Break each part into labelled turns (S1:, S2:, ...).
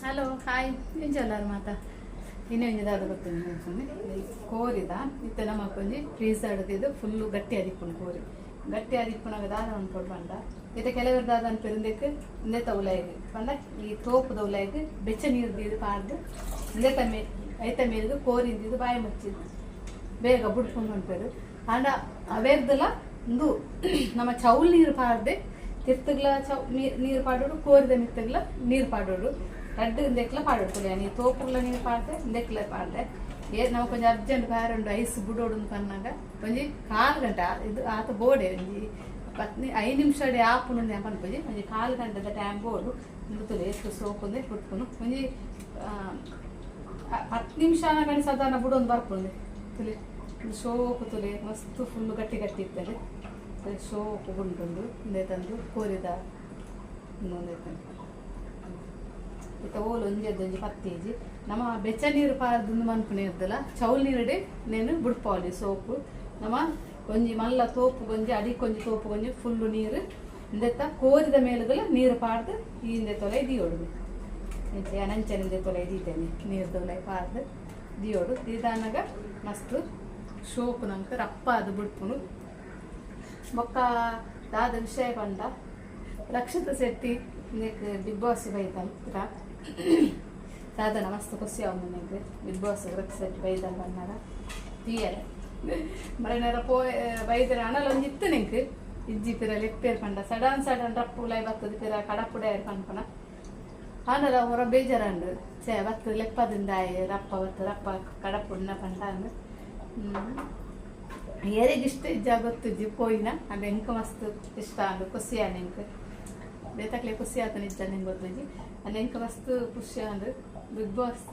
S1: Hello hi ಎಂಚಲ್ಲಾರು ಮಾತಾ ಇನ್ನೊಂದು ದಾದ ಗೊತ್ತುಂಡು ಕೋರಿದ ಇತ್ತೆ ನಮಕ್ ಒಂಜಿ ಫ್ರೀಜರ್ ಇದು ಫುಲ್ಲು ಗಟ್ಟಿ ಆದಿಪ್ಪುಂಡು. ಕೋರಿ ಗಟ್ಟಿ ಆದಿಪ್ಪುನಗ ದಾದ ಮನ್ಪೊಡು ಪಂಡ, ಇತ್ತೆ ಕೆಲವರು ದಾದ ಅನ್ಪೆರ್, ಉಂದೆಕ್ ಉಂದೆತ ಉಲಾಯಿಗ್ ಪಂಡ ಈ ತೋಪುದ ಉಲಾಯಿಗ್ ಬೆಚ್ಚ ನೀರು ದೀದ್ ಪಾಡ್ದ್ ಉಂದೆತ ಮೇ ಐತ ಮೇಲ್ಗ್ ಕೋರಿ ದೀದ್ ಬಾಯಿ ಮುಚ್ಚಿದ್ ಬೇಗ ಬುಡ್ಪುಂಡು ಪನ್ಪೆರ್. ಆಂಡ ಅವೆರ್ದಲ ಉಂದು ನಮ್ಮ ಚೌಲ್ ನೀರು ಪಾಡ್ದೆ ತಿರ್ತುಗ್ಲ ಚೌ ನೀರು ಪಾಡೋಡು, ಕೋರಿದ ಮಿತ್ತುಗ್ಲ ನೀರು ಪಾಡೋಡು, ರಡ್ಡ್ ಇಂದೆಕ್ಲ ಪಾಡೋಡು. ತುಲೆ ನೀ ತೋಪುಗ್ಲ ನೀರು ಪಾಡ್ದೆ, ಇಂದೆಕ್ಲ ಪಾಡ್ದೆ. ಏ ನಮಕ್ ಒಂಜಿ ಅರ್ಜೆಂಟ್ ಬೇರೆ ಐಸ್ ಬುಡೋಡು ಪನ್ನಾಗ ಒಂಜಿ ಕಾಲ್ ಗಂಟೆ ಇದು ಆತ ಬೋಡೆ. ಒಂಜಿ 10 5 ನಿಮಿಷ ಆಪುಂಡು ಅಂದ್ ಪನ್ಪುಜಿ, ಒಂಜಿ ಕಾಲ್ ಗಂಟೆದ ಟೈಮ್ ಬೋಡು. ಉಂದು ತೂಲೆ ಏತ್ ಸೋಕುಂದೆ ಬುಡ್ಪುನು. ಒಂಜಿ 10 ನಿಮಿಷ ಕಣಿ ಸಾಧಾರಣ ಬುಡೊಂದು ಬರ್ಪುಂಡು. ತುಲೆ ಸೋಕು, ತುಲೆ ಮಸ್ತ್ ಫುಲ್ ಗಟ್ಟಿ ಗಟ್ಟಿ ಇರ್ತದೆ. ಸೋಕು ಉಂಟುಂಡು. ಉಂದೆ ತಂದು ಕೋರಿದ ಉಂದು ಇತ್ತೆ ಓಲು ಒಂಜೆದ್ದು ಒಂಜಿ ಪತ್ತೇಜಿ. ನಮ್ಮ ಬೆಚ್ಚ ನೀರು ಪಾರ್ದು ಮನ್ಪುನ ಇರ್ದಲ್ಲ, ಚೌಲ್ ನೀರುಡೆ ನೇನು ಬುಡ್ಪಾವೊಲಿ ಸೋಪು. ನಮ್ಮ ಒಂಜಿ ಮಲ್ಲ ತೋಪು ಒಂಜಿ ಅಡಿಕೊಂಜಿ ತೋಪು ಒಂಜಿ ಫುಲ್ಲು ನೀರು ಇಂದೆತ್ತ ಕೋರಿದ ಮೇಲುಗಲ ನೀರು ಪಾಡ್ದು ಈ ಇಂದೆ ತೊಲೆ ದೀಯೋಡು. ಅಂಚನೆ ಇಂದೆ ತೊಲೆ ದೀತೇನೆ, ನೀರು ತೊಲೆ ಪಾಡ್ದು ದಿಯೋಡು. ದೀದಾನಗ ಮಸ್ತ್ ಶೋಕು ನಂಗೆ ರಪ್ಪ ಅದು ಬುಡ್ಪುನು. ಬೊಕ್ಕ ದಾದ ವಿಷಯ ಪಂಡ, ರಕ್ಷಿತ ಶೆಟ್ಟಿ ಇಂದೆಕ್ ಬಿಗ್ ಬಾಸ್ ಬೈದಲ್. ದಾದನ ಮಸ್ತ್ ಖುಷಿ ಆವು ನಂಗೆ ಬಿಗ್ ಬಾಸ್ ರಕ್ಷಿತ್ ಶೆಟ್ಟಿ ಬೈದಲ್ ಬಂದಾಗ ತೀಯರೆ ಮರನೇರ ಪೋ ಬೈದರ ಅಣಲ ಒಂಜಿ ಇತ್ತು ನಿಂಕ್ ಇಜ್ಜಿ ಪಿರ ಲೆಪ್ಪೇರ್ ಪಂಡ ಸಡನ್ ಸಡನ್ ರಪ್ಪು ಉಲಾಯಿ ಬತ್ತದ ಪಿರ ಕಡಪುಡೆಯರ್ ಪನ್ಪನ. ಆಂಡಲ ಹೊರ ಬೇಜಾರಂಡು, ಛೇ ಬತ್ತು ಲೆಪ್ಪದಿಂದಾಯೆ ರಪ್ಪ ಬತ್ತು ರಪ್ಪ ಕಡಪುಡ್ನ ಪಂಡ. ಏರೆಗ್ ಇಷ್ಟ ಇಜ್ಜ ಗೊತ್ತುಜ್ಜಿ ಪೋಯಿನ. ಅಂಡ ಎಂಕ್ ಮಸ್ತ್ ಇಷ್ಟ ಆಂಡ್, ಖುಷಿ ಆಂಡ್ ಎಂಕ್. ಬೇತಕ್ಲೆ ಖುಷಿ ಆತನ ಇಜ್ಜ ನಿಂಗೆ ಗೊತ್ತುಜ್ಜಿ, ಅಂಡ ಎಂಕ್ ಮಸ್ತ್ ಖುಷಿ ಆಂಡ್. ಬಿಗ್ ಬಾಸ್,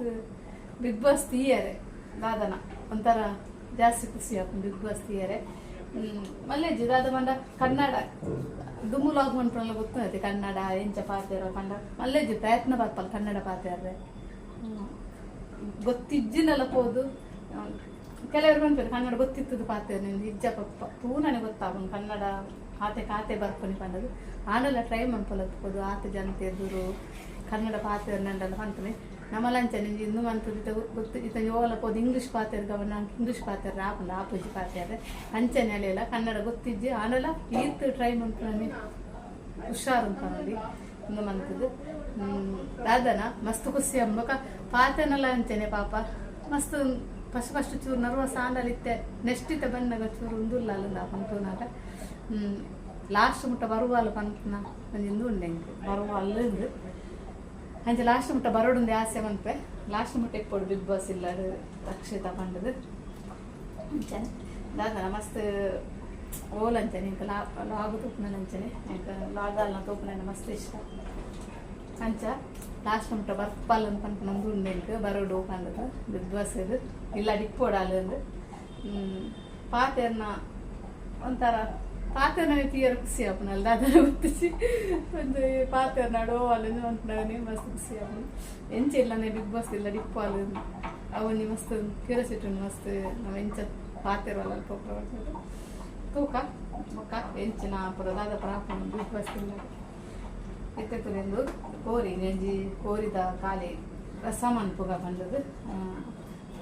S1: ಬಿಗ್ ಬಾಸ್ ತೀಯರೆ ದಾದನ ಒಂಥರ ಜಾಸ್ತಿ ಖುಷಿ ಆಪುಂಡು ಬಿಗ್ ಬಾಸ್ ತೀಯರೆ. ಮಲ್ಲೆಜ್ಜಿ ದಾದ ಪಂಡ, ಕನ್ನಡ ದುಮ್ಮು ಲಾಗ್ ಮನ್ಪುನಲ್ಲ ಗೊತ್ತುಂಡತೆ, ಕನ್ನಡ ಎಂಚ ಪಾತೆರ ಪಂಡ ಮಲ್ಲೆಜ್ಜಿ ಪ್ರಯತ್ನ ಬರ್ಪಲ್ ಕನ್ನಡ ಪಾತೆರ್ರೆ. ಗೊತ್ತಿಜ್ಜಿನಲ್ಲ ಪೋದು ಕೆಲವರು ಪನ್ಪೆರ್ ಕನ್ನಡ ಗೊತ್ತಿತ್ತದು ಪಾತೆರ್ ನಿಂದು ಇಜ್ಜ ಪಪ್ಪ ತೂನನೆ ಗೊತ್ತಾಪುಂಡು ಕನ್ನಡ ಆತೆ ಕಾತೆ ಬರ್ಪುನಿ ಪಂಡದು. ಆಂಡಲ ಟ್ರೈ ಮನ್ಪೊಲತ್ ಪೋದು ಆತೆ ಜನತೆ ಎದುರು ಕನ್ನಡ ಪಾತೆರ್ನಂಡಲ ಪನ್ಪುನಿ. ನಮಲಂಚನೆ ಇಂದು ಮಂತುದು ಇತ್ತೆ ಗೊತ್ತು ಇತ್ತೆ ಓಲ ಪೋದು ಇಂಗ್ಲೀಷ್ ಪಾತೆರ್ಗ ನಂಕ್ ಇಂಗ್ಲೀಷ್ ಪಾತೆರ್ರೆ ಆಪುಂಡು ಆಪುಜಿ ಪಾತೆರ್ರೆ. ಅಂಚನೆ ಅಲೆಲ ಕನ್ನಡ ಗೊತ್ತಿಜ್ಜಿ, ಆಂಡಲ ಈತ್ ಟ್ರೈ ಮನ್ಪುನನಿ ಹುಷಾರು ಪನೊಲಿ ಇಂದು ಮಂತುದು. ದಾದನ ಮಸ್ತ್ ಖುಷಿ ಬೊಕ ಪಾತೆನಲ ಅಂಚನೆ ಪಾಪ ಮಸ್ತ್ ಫಸ್ಟ್ ಫಸ್ಟ್ ಚೂರು ನರ್ವಸ್ ಆಂಡಲ ಇತ್ತೆ ನೆಕ್ಸ್ಟ್ ಇತ್ತೆ ಬನ್ನಗ ಚೂರು ಉಂದುಲ್ಲ ಅಲ್ಲಂದ ತೂನಾಗ ಲಾಸ್ಟ್ ಮುಟ್ಟ ಬರುವಾಲು ಪನ್ಪುನ ಒಂಜಿ ಇಂದು ಉಂಡು ಎಂಕ್, ಬರುವಾಲು ಇಂದು. ಅಂಚ ಲಾಸ್ಟ್ ಮುಟ್ಟ ಬರೋಡುಂದು ಆಸೆ ಮನ್ಪೆ. ಲಾಸ್ಟ್ ಮುಟ್ಟ ಇಪ್ಪೊಡು ಬಿಗ್ ಬಾಸ್ ಇಲ್ಲಡ್ ರಕ್ಷಿತ ಪಂಡದು. ಅಂಚನೆ ದಾದನ ಮಸ್ತ್ ಓಲ್ ಅಂಚನೆ ಎಂಕ್ ಲಾ ಲಾಗ್ ತೂಪುನ ಅಂಚನೆ ಎಂಕ್ ಲಾಗಾಲ್ನ ತೂಪುನ ಮಸ್ತ್ ಇಷ್ಟ. ಅಂಚ ಲಾಸ್ಟ್ ಮುಟ್ಟ ಬರ್ಪಲ್ ಪನ್ಪುನ ಉಂದು ಉಂಡು ಎಂಕ್, ಬರೋಡು ಪಂಡದು ಬಿಗ್ ಬಾಸ್ ಇದು ಇಲ್ಲ ಇಪ್ಪೊಡಾಲು ಅಂದು. ಪಾತೆರ್ನ ಒಂಥರ ಪಾತೆರ್ನ ತೀಯರ ಖುಷಿ ಆಪುನಲ್ಲ, ದಾದನ ಗೊತ್ತಿಜ್ಜಿ. ಒಂದು ಪಾತೆರ್ನ ಓ ಅಲ್ಲ ಪನ್ಪುನಗನೆ ಮಸ್ತ್ ಖುಷಿ ಆಪುಂಡು. ಎಂಚ ಇಲ್ಲನೆ ಬಿಗ್ ಬಾಸ್ ಇಲ್ಲ ಡಿಪ್ಪಾಲು ಅವೊಂಜಿ ಮಸ್ತ್ ಕ್ಯೂರಿಯಾಸಿಟಿ ಉಂಡು ಮಸ್ತ್ ನಮ ಎಂಚ ಪಾತೆರ್ವಲ್ಲ ಅಲ್ಪ ತೂಕ. ಬೊಕ್ಕ ಎಂಚಿನ ಪೂರ ದಾದ ಪೂರ ಆಪುಂಡು ಬಿಗ್ ಬಾಸ್ ಇಲ್ಲ. ಇತ್ತೆ ತೂಲೆಂದು ಕೋರಿ ಒಂಜಿ ಕೋರಿದ ಖಾಲಿ ರಸ ಮನ್ಪುಗ ಪಂಡದು.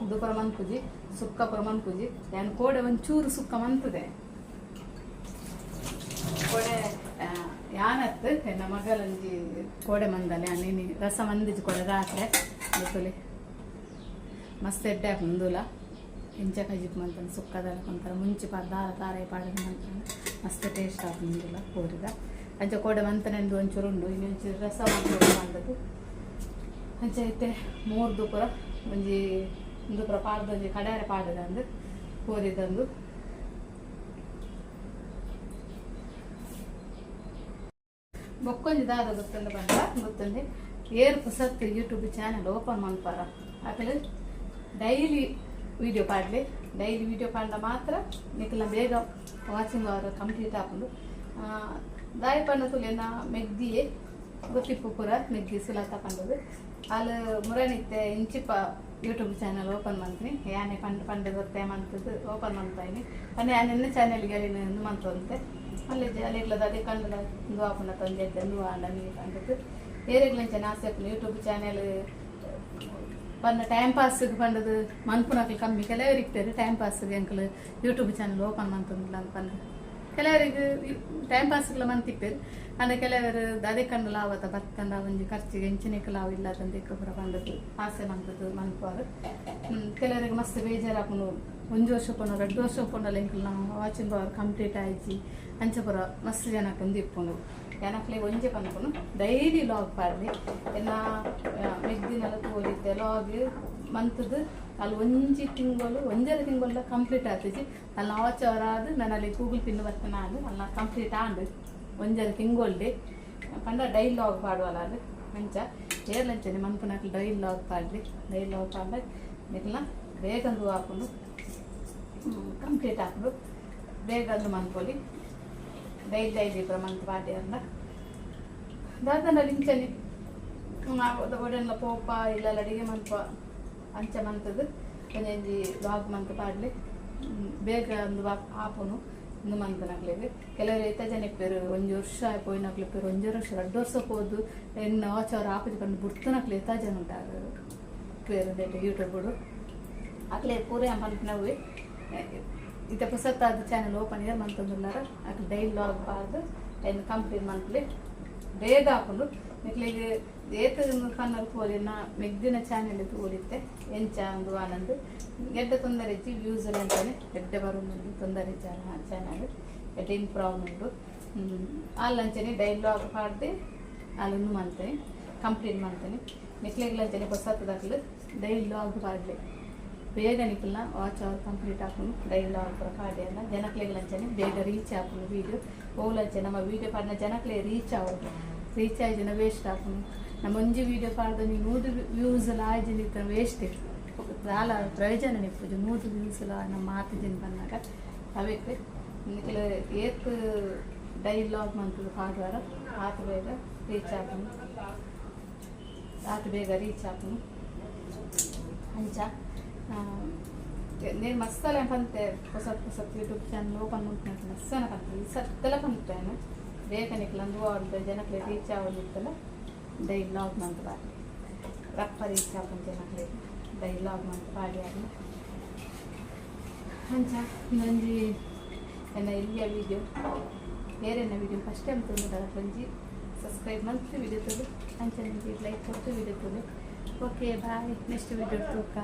S1: ಉಂದು ಪೂರ ಮನ್ಪುಜಿ, ಸುಕ್ಕ ಪೂರ ಮನ್ಪುಜಿ. ಯಾನ್ ಕೋಡೆ ಒಂಚೂರು ಸುಕ್ಕ ಮಂತುದೆ ಕೋಡೆ. ಯಾನತ್ ಎನ್ನ ಮಗಲೊಂಜಿ ಕೋಡೆ ಮಂದಲೆ. ಯಾನ್ ರಸ ಮಂದಿಜಿ ಕೋಡೆ ರಾತ್ರೆ. ಗೊತ್ತುಲೆ ಮಸ್ತ್ ಎಡ್ಡೆ ಆಪುಂಡು. ಎಂಚ ಕಜಿಪು ಮಂತನ ಸುಕ್ಕದ ಒಂಥರ ಮುಂಚಿ ಪಾಡ್ ದಾರ ತಾರಾಯಿ ಪಾಡೋದು ಮಂತನ ಮಸ್ತ್ ಟೇಸ್ಟ್ ಆಪುಂಡು ಕೋರಿದ. ಅಂಚ ಕೋಡೆ ಮಂತನೆಂದು ಒಂಚೂರು ಉಂಡು, ಇನ್ನೊಂಚೂರು ರಸ ಮಂತದು. ಅಂಚ ಇತ್ತೆ ಮೂರ್ದು ಪೂರ ಒಂಜಿ ಉಂದು ಪೂರ ಪಾಡ್ದು ಒಂಜಿ ಕಡ್ಯಾರೆ ಪಾಡದ ಅಂದು ಕೋರಿದಂದು. ಬೊಕ್ಕೊಂಜಿ ದಾದ ಗೊತ್ತುಂಡು ಪಂಡ ಗೊತ್ತುಂಡೆ, ಏರ್ ಪೊಸತ್ ಯೂಟ್ಯೂಬ್ ಚಾನಲ್ ಓಪನ್ ಮನ್ಪಾರ ಅಕಲ್ ಡೈಲಿ ವಿಡಿಯೋ ಪಾಡ್ಲೆ. ಡೈಲಿ ವಿಡಿಯೋ ಪಾಡ್ಡ ಮಾತ್ರ ನಿಕಲ್ನ ಬೇಗ ವಾಚಿಂಗ್ ಅವರ್ ಕಂಪ್ಲೀಟ್ ಆಪುಂಡು. ದಾಯ ಪಂಡ ತುಲೆನ ಮೆಗ್ದಿಯೇ ಗೊತ್ತಿಪ್ಪು ಪೂರ, ಮೆಗ್ದಿ ಸುಲತ ಪಂಡದು. ಆಲ್ ಮುರನಿತ್ತೆ ಇಂಚಿಪ ಯೂಟ್ಯೂಬ್ ಚಾನಲ್ ಓಪನ್ ಮಂತ್ನಿ. ಯಾನೆ ಪಂಡ್ ಪಂಡ ಗೊತ್ತೆ ಮಂತದ್ದು ಓಪನ್ ಮಂತಾಯಿನಿ ಪಂಡ ಯಾನ್ ಎನ್ನ ಚಾನೆಲ್ಗೆ ಅಲ್ಲಿನ ಇಂದು ಮಂತೊಂತೆ. ಅಲ್ಲಿ ಅಲ್ಲಿಗ್ಲದ ಅದೇ ಕಂಡದ ಇಂದು ಆಪುಂಡ ತೊಂಜೆ ಇಂದು ಆಂಡ ನೀ ಪಂಡದು. ಏರೆಗ್ಲಂಚನೆ ಆಸೆ ಆಪುಂಡು ಯೂಟ್ಯೂಬ್ ಚಾನೆಲ್ ಪಂಡ ಟೈಮ್ ಪಾಸ್ಗೆ ಪಂಡದು ಮನ್ಪುನಕ್ಲು ಕಮ್ಮಿ. ಕೆಲವರು ಇಪ್ಪೆರ್ ಟೈಮ್ ಪಾಸ್ಗೆ ಎಂಕುಲು ಯೂಟ್ಯೂಬ್ ಚಾನೆಲ್ ಓಪನ್ ಮಂತೊಂದುಲ್ಲ ಪಂದ್. ಕೆಲವರಿಗೆ ಟೈಮ್ ಪಾಸ್ಗ್ಲ ಮಂತಿಪ್ಪೆರ್. ಆಂಡ ಕೆಲವರು ದಾದೆ ಕಂಡಲ ಆವತ ಬತ್ತಂಡ ಒಂಜಿ ಖರ್ಚಿಗೆ ಎಂಚಿನೆಕ್ಲ ಆವು ಇಲ್ಲ ತಂದಿಕ್ಕ ಪೂರ ಪಂಡದು ಆಸೆ ಮಂತದ್ದು ಮನ್ಪುವರು. ಕೆಲವರಿಗೆ ಮಸ್ತ್ ಬೇಜಾರಾಪುಂಡು. ಒಂಜಿ ವರ್ಷ ಪೋಂಡ, 2 ವರ್ಷ ಪೋಂಡಲ ಎಂಕುಲು ನಾವು ವಾಚಿಂಗ್ ಅವರ್ ಕಂಪ್ಲೀಟ್ ಆಯ್ಜಿ, ಅಂಚ ಪೂರ ಮಸ್ತ್ ಜನಕ್ಕೆ ಒಂದು ಇಪ್ಪುಂಡು. ಜನಕ್ಲೆಗ್ ಒಂಜೆ ಪನ್ಪುನು, ಡೈಲಿ ಲಾಗ್ ಪಾಡ್ಲಿ. ಎನ್ನ ಮೆಗ್ದಿನೆಲ್ಲ ತೋಲಿತ್ತೆ ಲಾಗ್ ಮಂತುದು ಅಲ್ಲಿ 1 ತಿಂಗಳು, 1.5 ತಿಂಗಳ ಕಂಪ್ಲೀಟ್ ಆತಿಜಿ. ಅಲ್ಲಿ ವಾಚ್ ಅವರ್ ಆದ್ ನಾನು ಅಲ್ಲಿ ಗೂಗಲ್ ಪಿನ್ ಬರ್ತನ ಆಂಡ್ ಅಲ್ಲ ಕಂಪ್ಲೀಟ್ ಆಂಡ್ 1.5 ತಿಂಗೊಳ್ಡೆ. ಪಂಡ ಡೈಲಿ ಲಾಗ್ ಪಾಡುವಲ್ಲ ಅದು. ಅಂಚ ಏರ್ಲಂಚನೆ ಮನ್ಪುನಕ್ಲು ಡೈಲಿ ಲಾಗ್ ಪಾಡ್ಲಿ. ಡೈಲಿ ಲಾಗ್ ಪಾಡ್ಲ ನಿಕ್ಲ ಬೇಗ ಅಂದು ಆಪುಂಡು, ಕಂಪ್ಲೀಟ್ ಆಪುಂಡು. ಬೇಗ ಅಂದು ಮನ್ಪೊಲಿ ಡೈಲಿ ಡೈಲಿ ಪೂರ ಮಂತ್ ಪಾಡ್ಯರ್ಂಡ. ದಾದಂಡ ಇಂಚನೆ ಒಡೆನ್ಲ ಪೋಪ ಇಲ್ಲಲ್ಲ ಅಡಿಗೆ ಮನ್ಪ ಅಂಚ ಮಂತದು ಒಂಜೊಂಜಿ ಲಾಗ್ ಮಂತ್ ಪಾಡ್ಲಿ. ಬೇಗ ಒಂದು ಆಪುನು ಇಂದು ಮಂತನಕ್ಲೆಗ್. ಕೆಲವರು ಏತ ಜನ ಇಪ್ಪೆರ್, 1 ವರ್ಷ ಪೋಯಿನಕ್ಲು ಇಪ್ಪೆರ್. 1.5 ವರ್ಷ, 2 ವರ್ಷ ಪೋದು ಎನ್ನ ವಾಚ್ ಅವರ್ ಆಪುಜಿ ಪಂದ್ ಬುಡ್ತನಕ್ಲು ಏತ ಜನ ಉಂಟಾರು ಇಪ್ಪೆರ್ ಯೂಟ್ಯೂಬ್. ಅಕ್ಲೆ ಪೂರ ಪನ್ಪಿನವೇ, ಇತ್ತೆ ಪೊಸತ್ತಾದ ಚಾನೆಲ್ ಓಪನ್ ಇಯರ್ ಮಂತೊಂದುಲ್ಲಾರ ಅಕ್ಲು ಡೈಲಿ ಲಾಗ್ ಪಾಡ್ದು ಐನ್ ಕಂಪ್ಲೀಟ್ ಮನ್ಪುಲೆ. ಬೇಗ ಆಪುಂಡು. ನಿಕ್ಲೆಗ್ ಏತ್ ಪನ್ನಗ ತೋಲಿ ನಾ ಮೆಗ್ದಿನ ಚಾನೆಲ್ ತೋಲಿತ್ತೆ ಎಂಚ ಅಂದು ಆನಂದ್. ಎಡ್ಡೆ ತೊಂದರೆ ಇಜ್ಜಿ, ವ್ಯೂಸ್ ಎಲ್ಲ ಅಂತಾನೆ ಎಡ್ಡೆ ಬರುಂಡು. ತೊಂದರೆ ಇಜ್ಜಿ, ಚಾನಲ್ ಎಡ್ಡೆ ಇಂಪ್ರೂವ್ ಉಂಡು. ಅಲ್ಲಂಚನೆ ಡೈಲಾಗ್ ಪಾಡ್ದೆ ಅಲ್ಲೊಂದು ಮಾಡ್ತೇನೆ, ಕಂಪ್ಲೀಟ್ ಮಾಡ್ತೇನೆ. ನಿಕ್ಲೆಗ್ಲಂಚನೆ ಪೊಸತ್ತದಕ್ಲು ಡೈಲಿ ಲಾಗ್ ಪಾಡ್ಲೆ. ಬೇಗ ನಿಕಲ್ನ ವಾಚ್ ಅವರ್ ಕಂಪ್ಲೀಟ್ ಆಪುಂಡು. ಡೈಲಿ ಲಾಗ್ ಪೂರ ಪಾಡ್ಯನ ಜನಕ್ಲೆಗ್ಲಂಚನೆ ಬೇಗ ರೀಚ್ ಆಪುಂಡು ವೀಡಿಯೋ. ಓಲಂಚೆ ನಮ್ಮ ವೀಡಿಯೋ ಪಾಡಿನ ಜನಕ್ಲೆ ರೀಚ್ ಆವೊಡು. ರೀಚ್ ಆಯ್ಜಿನ ವೇಸ್ಟ್ ಆಪುಂಡು. ನಮ್ಮ ಒಂಜಿ ವೀಡಿಯೋ ಪಾಡ್ದು ಒಂಜಿ 100 ವ್ಯೂಸ್ ಎಲ್ಲ ಆಯ್ಜಿನ ವೇಸ್ಟ್, ದಾಲ ಪ್ರಯೋಜನ ಇಪ್ಪುಜಿ. 100 ವ್ಯೂಸ್ ಎಲ್ಲ ನಮ್ಮ ಮಾತಿಜಿನ ಬಂದಾಗ ಅವೆಕ್ ನಿಕ್ಲೆ ಏತ್ ಡೈಲಾಗ್ ಮಂತುದು ಪಾಡುವಾರ ಆತ್ ಬೇಗ ರೀಚ್ ಆಪುಂಡು, ಆತ್ ಬೇಗ ರೀಚ್ ಆಪುಂಡು. ಅಂಚ నేను ಮಸ್ತ್ ಪಂತೆ ಹೊಸತ್ ಹೊಸತ್ ಯೂಟ್ಯೂಬ್ ಚಾನಲ್ ಓಪನ್ ಮಲ್ಪುನಂತ ಮಸ್ತ್ ಪಂತೆ. ಈ ಸತ್ತಲ ಪಂತೇನು, ಬೇಗ ನಿಕ್ಲ ಅಂದು ಜನಕ್ಲೆ ರೀಚ್ ಆವೊಂದಿತ್ತಲ್ಲ, ಡೈಲಿ ಲಾಗ್ ಮಂತ್ ಬಾರ್ಲಿ. ರಪ್ಪ ರೀಚ್ ಆಪುಂಡು ಜನಕ್ಲೆ ಡೈಲಿ ಲಾಗ್ ಮಂತ್ ಪಾಡ್ಯಾರ್ನ. ಅಂಚ ಒಂಜಿ ಎನ್ನ ಎಲ್ಯ ವೀಡಿಯೋ. ಬೇರೆನ್ನ ವೀಡಿಯೋ ಫಸ್ಟ್ ಟೈಮ್ ತೂಂಡ ಒಂಜಿ ಸಬ್ಸ್ಕ್ರೈಬ್ ಮಂತ್ ವೀಡಿಯೋ ತೂದು, ಅಂಚನೆ ಒಂಜಿ ಲೈಕ್ ಕೊಟ್ಟು ವೀಡಿಯೋ ತೂದು. Okay, boy. ನೆಕ್ಸ್ಟ್ ವೀಡಿಯೋ ತೂಕ.